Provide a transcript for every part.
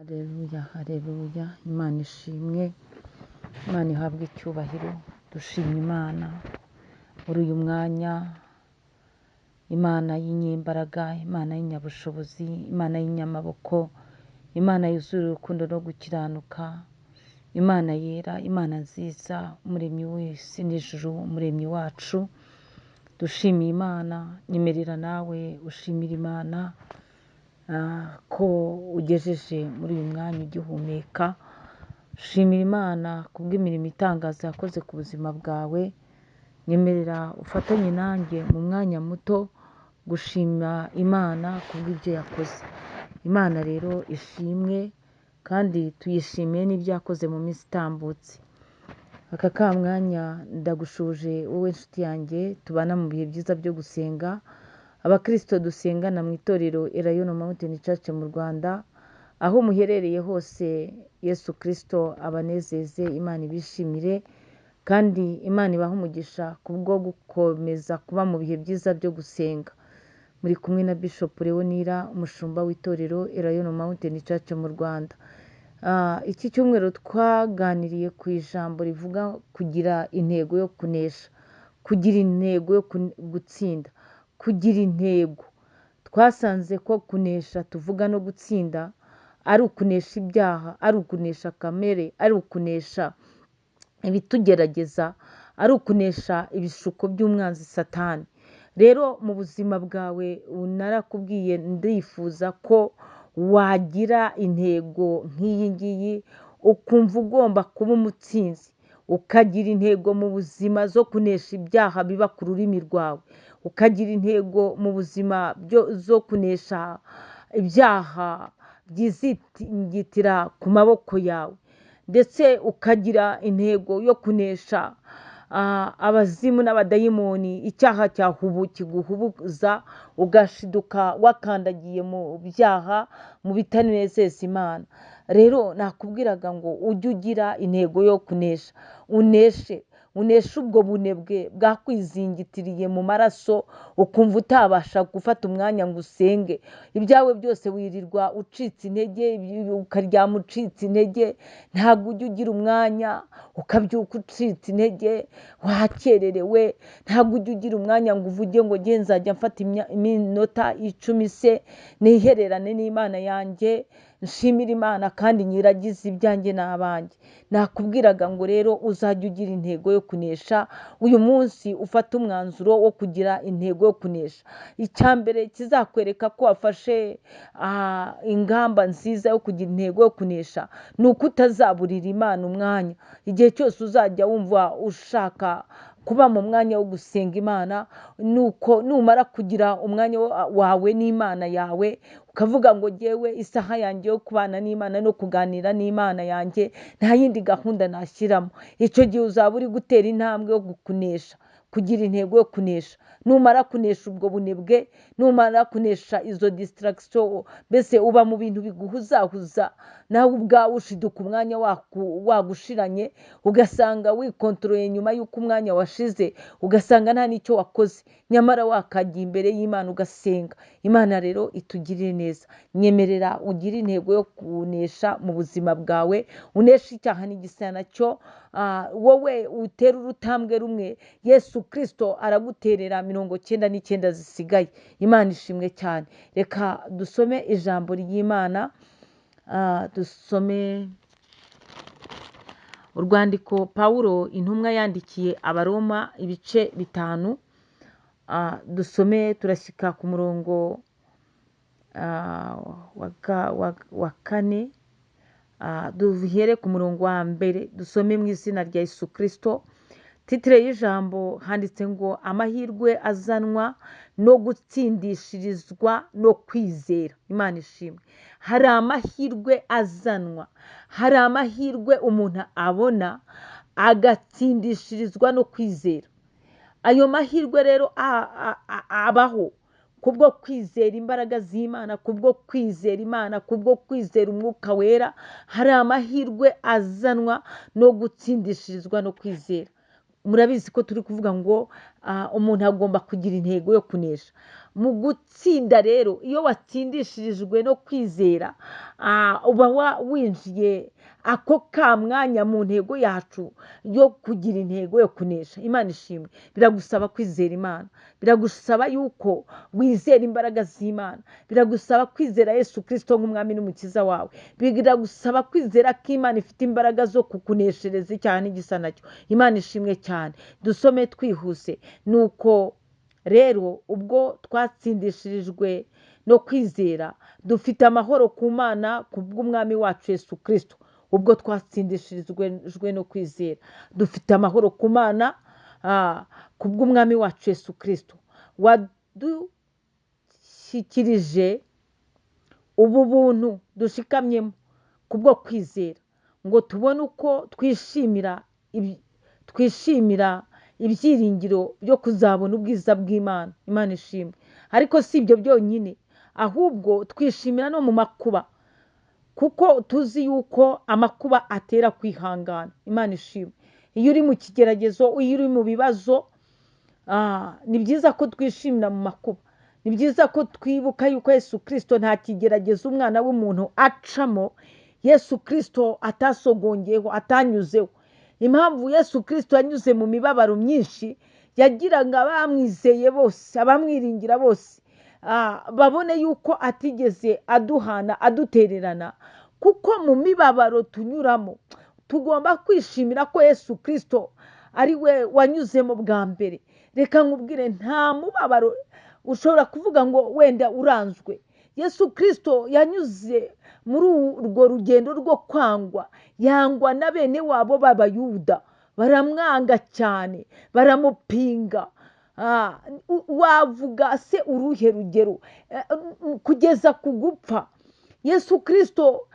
Haleluya, haleluya, Imana ishimwe, Imana ihabwe icyubahiro, dushima Imana muri uyu mwanya, Imana y'inyembaraga, Imana y'inyabushobozi, Imana y'inyamaboko, Imana yuzuye urukundo no gukiranuka, Imana yera, Imana nziza, umuremyi w'isi n'ijuru, umuremyi wacu, dushimiye Imana, nyemerera nawe ushimire Imana ko ugejeje muri uyu mwanya ugihumeka, shimira Imana kubw'imirimo itangaza yakoze ku buzima bwawe, nyemerera ufatanye nanjye mu mwanya muto gushima Imana kubw'ibyo yakoze. Imana rero ishimwe kandi tuyishimiye n'ibyo yakoze mu minsi itambutse. Aka ka mwanya ndagushuje wowe nshuti yanjye tubana mu bihe byiza byo gusenga, abakirisito dusengana mu itorero Elayono Mountain Church mu Rwanda, aho muherereye hose Yesu Kristo abanezeze, Imana ibishimire kandi Imana ibahe umugisha kubwo gukomeza kuba mu bihe byiza byo gusenga. Muri kumwe na Bishop Leonira, umushumba w'itorero Elayono Mountain Church mu Rwanda. Iki cyumweru twaganiriye ku ijambo rivuga kugira intego yo kunesha, kugira intego yo gutsinda, kugira intego. Twasanze ko kunesha tuvuga no gutsinda ari ukunesha ibyaha, ari ukunesha kamere, ari ukunesha ibitugerageza, ari ukunesha ibishuko by'umwanzi Satani. Rero mu buzima bwawe narakubwiye ndifuza ko wagira intego nk'iyi ngiyi, ukumva ugomba kuba umutsinzi, ukagira intego mu buzima zo kunesha ibyaha biba ku rurimi rwawe, ukagira intego mu buzima zo kunesha ibyaha byizingitira ku maboko yawe, ndetse ukagira intego yo kunesha abazimu n'abadayimoni, icyaha cyahubu kiguhubuza ugashiduka wakandagiye mu byaha, mu bitanezeza Imana. Rero nakubwiraga ngo ujye ugira intego yo kunesha, uneshe, uneshe ubwo bunebwe bwakwizingitiriye mu maraso, ukumva utabasha gufata umwanya ngo usenge, ibyawe byose wirirwa ucitse intege, ukaryama ucitse intege, ntabwo ujya ugira umwanya, ukabyuka ucitse intege, wakererewe, ntabwo ujya ugira umwanya ngo uvuge ngo nge nzajya mfata iminota 10 se nihererane n'Imana yanjye, nshimire Imana kandi nyiragize ibyanjye n'abanjye. Nakubwiraga ngo rero uzajya ugira intego yo kunesha, uyu munsi ufate umwanzuro wo kugira intego yo kunesha. Icya mbere kizakwereka ko wafashe ingamba nziza yo kugira intego yo kunesha, ni uko utazaburira Imana umwanya. Igihe cyose uzajya wumva ushaka kuba mu mwanya wo gusenga Imana, nuko numara kugira umwanya wawe n'Imana yawe, ukavuga ngo jyewe isaha yanjye yo kubana n'Imana no kuganira n'Imana yanjye nta yindi gahunda nashyiramo, icyo gihe uzaba uri gutera intambwe yo kunesha, kugira intego yo kunesha. Numara kunesha ubwo bunebwe, numara kunesha izo distraction, mbese uba mu bintu biguhuzahuza, nawe ubwawe ushiduka umwanya wagushiranye, ugasanga wikontororeye nyuma y'uko umwanya washize, ugasanga nta n'icyo wakoze, nyamara wakagiye imbere y'Imana ugasenga. Imana rero itugirire neza. Nyemerera ugire intego yo kunesha mu buzima bwawe, uneshe icyaha n'igisa nacyo, wowe utera urutambwe rumwe, Yesu Kristo araguterera 99 zisigaye. Imana ishimwe cyane. Reka dusome ijambo ry'Imana, dusome urwandiko Pawulo intumwa yandikiye Abaroma ibice 5, dusome turashyika ku murongo wa 4, duhere ku murongo wa 1, dusome mu izina rya Yesu Kristo. Titire y'ijambo handitse ngo amahirwe azanwa no gutsindishirizwa no kwizera. Imana ishimwe. Hari amahirwe azanwa, hari amahirwe umuntu abona agatsindishirizwa no kwizera. Ayo mahirwe rero abaho kubwo kwizera imbaraga z'Imana, kubwo kwizera Imana, kubwo kwizera Umwuka Wera. Hari amahirwe azanwa no gutsindishirizwa no kwizera. Murabizi ko turi kuvuga ngo umuntu agomba kugira intego yo kunesha. Mu gutsinda rero, iyo watsindishirijwe no kwizera, uba winjiye ako ka mwanya mu ntego yacu yo kugira intego yo kunesha. Imana ishimwe. Biragusaba kwizera Imana, biragusaba yuko wizera imbaraga z'Imana, biragusaba kwizera Yesu Kristo nk'umwami n'umukiza wawe, biragusaba kwizera ko Imana ifite imbaraga zo kukuneshereza icyaha n'igisa nacyo. Imana ishimwe cyane. Dusome twihuse. Nuko rero ubwo twatsindishirijwe no kwizera, dufite amahoro ku Mana kubw'umwami wacu Yesu Kristo. Ubwo twatsindishirijwe no kwizera, dufite amahoro ku Mana kubw'umwami wacu Yesu Kristo, wadushyikirije ubu buntu dushikamyemo kubwo kwizera, ngo tubone uko twishimira ibyiringiro byo kuzabona ubwiza bw'Imana. Imana ishimwe. Ariko si ibyo byonyine, ahubwo twishimira no mu makuba, kuko tuzi yuko amakuba atera kwihangana. Imana ishimwe. Iyo uri mu kigeragezo, iyo uri mu bibazo, ni byiza ko twishimira mu makuba. Ni byiza ko twibuka yuko Yesu Kristo nta kigeragezo umwana w'umuntu acamo Yesu Kristo atasogongeyeho, atanyuzeho. Impamvu Yesu Kristo yanyuze mu mibabaro myinshi, yagiraga abamwizeye bose, abamwiringira bose, babone yuko atigeze aduhana, adutererana, kuko mu mibabaro tunyuramo tugomba kwishimira ko Yesu Kristo ari we wanyuzemo bwa mbere. Reka nkubwire, nta mubabaro ushobora kuvuga ngo wenda uranzwe. Yesu Kristo yanyuze muri urwo rugendo rwo kwangwa, yangwa na bene wabo b'Abayuda, baramwanga cyane, baramupinga. Wavuga se uruhe rugero kugeza ku gupfa? Yesu Kristo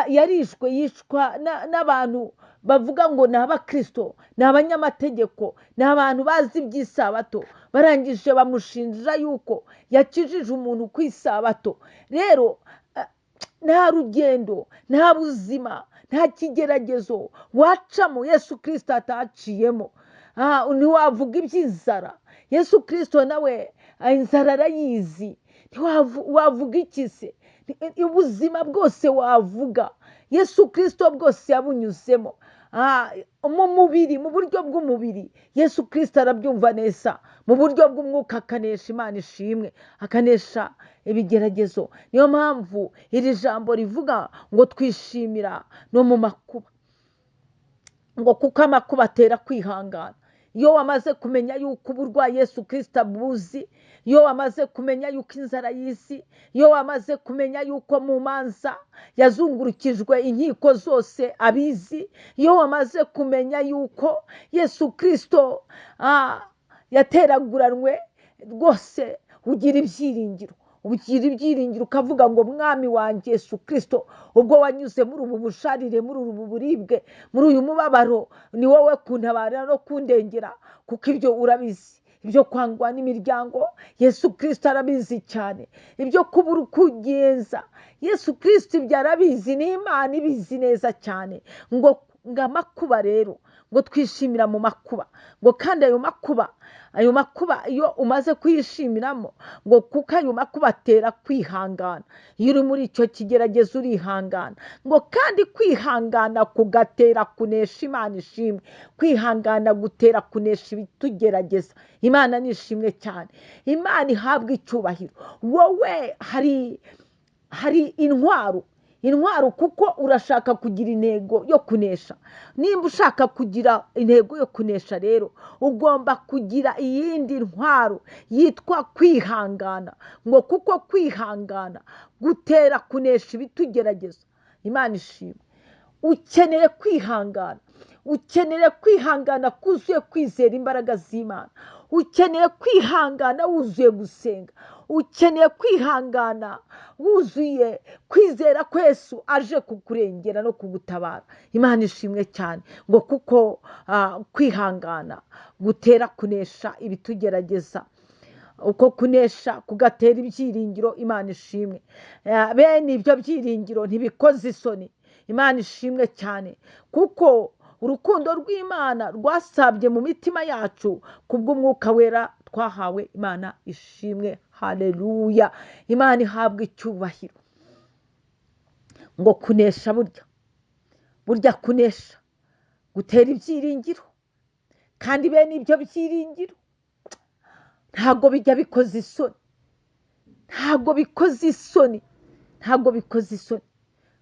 yarishwe, yishwa n'abantu bavuga ngo ni abakristo, ni abanyamategeko, ni abantu bazi iby'isabato. Barangije bamushinja yuko yakijije umuntu ku isabato. Rero nta rugendo, nta buzima, nta kigeragezo wacamo Yesu Kristo ataciyemo. Ntiwavuga iby'inzara, Yesu Kristo nawe inzara arayizi. Wavuga iki se? Ubuzima bwose wavuga Yesu Kristo bwose yabunyuzemo. Mu mubiri, mu buryo bw'umubiri Yesu Kristo arabyumva neza, mu buryo bw'umwuka akanesha. Imana ishimwe, akanesha ibigeragezo. Niyo mpamvu iri jambo rivuga ngo twishimira no mu makuba, ngo kuko amakuba atera kwihangana. Iyo wamaze kumenya yuko uburwayi Yesu Kristo abuzi, iyo wamaze kumenya yuko inzara y'isi, iyo wamaze kumenya yuko mu manza yazungurukijwe inkiko zose abizi, iyo wamaze kumenya yuko Yesu Kristo yateraguranwe rwose, ugira ibyiringiro. Ugira ibyiringiro ukavuga ngo mwami wanjye Yesu Kristo, ubwo wanyuze muri ubu busharire, muri ubu buribwe, muri uyu mubabaro, ni wowe kuntabara no kundengera, kuko ibyo urabizi. Ibyo kwangwa n'imiryango Yesu Kristo arabizi cyane, ibyo kubura uko ugenza Yesu Kristo ibyo arabizi, ni Imana ibizi neza cyane. Ngo amakuba rero, ngo twishimira mu makuba, ngo kandi ayo makuba iyo umaze kuyishimiramo, ngo kuko ayo makuba atera kwihangana. Iyo uri muri icyo kigeragezo urihangana, ngo kandi kwihangana kugatera kunesha. Imana ishimwe. Kwihangana gutera kunesha ibitugerageza. Imana ni ishimwe cyane, Imana ihabwa icyubahiro. Wowe hari intwaro, intwaro kuko urashaka kugira intego yo kunesha. Nimba ushaka kugira intego yo kunesha rero, ugomba kugira iyindi ntwaro yitwa kwihangana, ngo kuko kwihangana gutera kunesha ibitugerageza. Imana ishimwe. Ukeneye kwihangana, ukeneye kwihangana kuzuye kwizera imbaraga z'Imana, ukeneye kwihangana wuzuye gusenga, ukeneye kwihangana wuzuye kwizera ko Yesu aje kukurengera no kugutabara. Imana ishimwe cyane, ngo kuko kwihangana gutera kunesha ibitugerageza, uko kunesha kugatera ibyiringiro. Imana ishimwe. Bene ibyo byiringiro ntibikoze isoni. Imana ishimwe cyane, kuko Urukundo rw'Imana rwasabye mu mitima yacu kubw'Umwuka Wera twahawe. Imana ishimwe, haleluya! Imana ihabwa icyubahiro. Ngo kunesha, burya kunesha gutera ibyiringiro, kandi bene ibyo byiringiro ntabwo bijya bikoza isoni, ntabwo bikoza isoni, ntabwo bikoza isoni.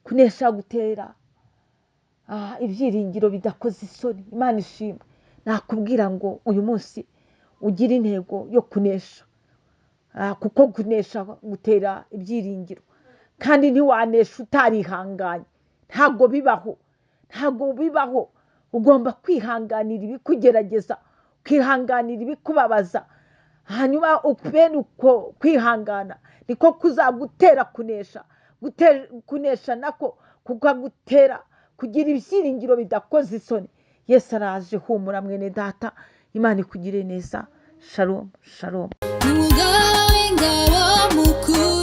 Kunesha gutera ibyiringiro bidakoze isoni. Imana ishimwe. Nakubwira ngo uyu munsi ugire intego yo kunesha, kuko kunesha gutera ibyiringiro, kandi ntiwanesha utarihanganye. Ntabwo bibaho, ntabwo bibaho. Ugomba kwihanganira ibikugerageza, ukihanganira ibikubabaza, hanyuma bene uko kwihangana niko kuzagutera kunesha. Kunesha nako kukagutera kugira ibyiringiro bidakoze isoni. Yesu araje, humura mwene data. Imana ikugire neza. Shalom, shalom. Umugaba w'ingabo mukuru.